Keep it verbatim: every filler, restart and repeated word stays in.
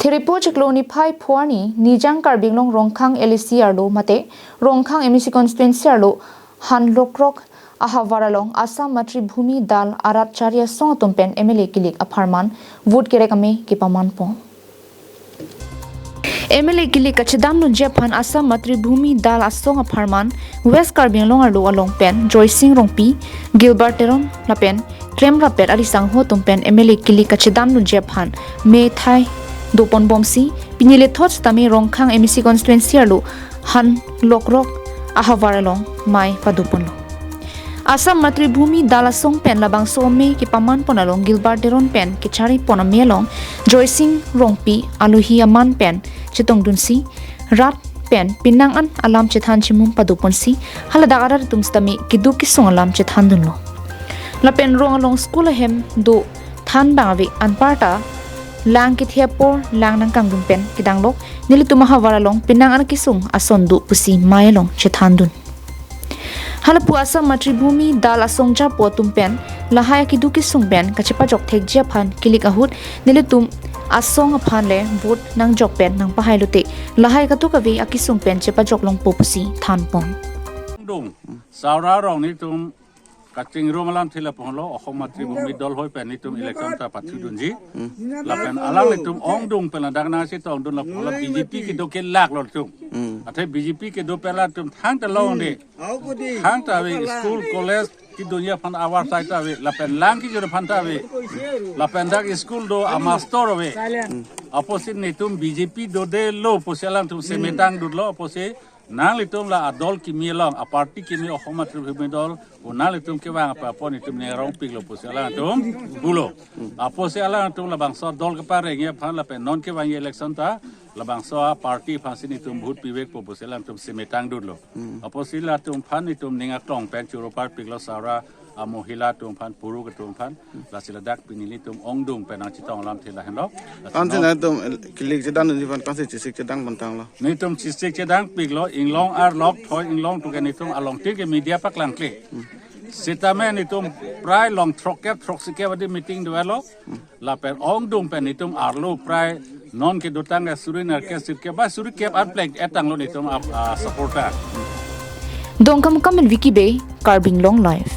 Thiripo chiklo niphai pho arni Nijang Karbi Anglong Rongkhang L A C arlo mate Rongkhang M A C constituency arlo han lokrok ahavar along Assam Matribhumi Dal arat chari asong atum pen M L A kilik apharman vote kerek ame kepamanpon. M L A kilik kachedamdunji aphan Assam Matribhumi Dal asong apharman West Karbi Anglong arlo along pen Joysing Rongpi, Gilbert Teron lapen klemrappet ari sangho atum pen M L A kilik kachedamdunji aphan methai doponbomsi pini lethot sitame Rongkhang M A C constituency arlo han lokrok ahavar along mei padoponlo. Assam Matribhumi Dal asong pen labangso ame kepamanpon along Gilbert Teron pen kecharipon ame along Joysing Rongpi alohi aman pen chetongdunsi rat pen penang an alam chethan chimum padoponsi haladak arat atum sitame keduk kesung alam chethandunlo. Lapen rong along school ahem do than bang ave anparta lang kethe apor lang nangkangdun pen kedanglok nelitum ahavar along penang an kesung ason do pusi mei along chethandun. Halapu Assam Matribhumi Dal asong japo atum pen lahai akeduk kesung pen kachepajok thekji aphan kilik ahut nelitum asong aphan le vote nangjok pen nangpahai lote lahai katuk ave akesung pen chepajok longpo pusi thanpon. Dong, Saura rong nitum kachingrum alamthe laponlo, Assam Matribhumi Dal hoi pen nitum election ta pathudunji. Lapen alanglitum ongdung pen ladak nangchetongdun laponlo, B J P kedo kelak lo tum. Athe B J P kedo pen latum thangta longde. Thangta ave school, college kedunji aphan avarsai ta ave, lapen lang kejor aphan ta ave. Lapen dak school do amastor ave. Apotsi nitum B J P dodelo pusi alangtum semetang dutlo, apotsi nanglitum la adol kimi along, aparty kimi Assam Matribhumi Dal, o nanglitum kevang apa apot nitum ning arongpiklo pusi alangtum pulo. Apotsi alangtum labangso adol keparengji aphan lapen non kevangji election ta labangso aparty aphansi nitum vote pivekpo pusi alangtum semetang dutlo. Apotsi latum aphan nitum ning aklong pen choro parpiklo, Saura amohila atum aphan, puruk atum aphan, lasi ladak pini nelitum ongdung pen nangchetong alamthe lahenlo. Ansi nangtum kilik chedamdunji aphan kosi chesik chedang bantanglo? Nitum chesik chedangpiklo, inglong arlok thoi inglong tu ke nitum along tin ke media paklangkle. Sitame nitum prai long throkkep throksikep adi meeting dolo. Lapen ongdung pen nitum arlo prai non kedotang ke suri nerkep sirkep ba surikep arplek etanglo nitum ap, ah, supporter. Dongkamukam pen Vicky Bey, Karbi Anglong Live.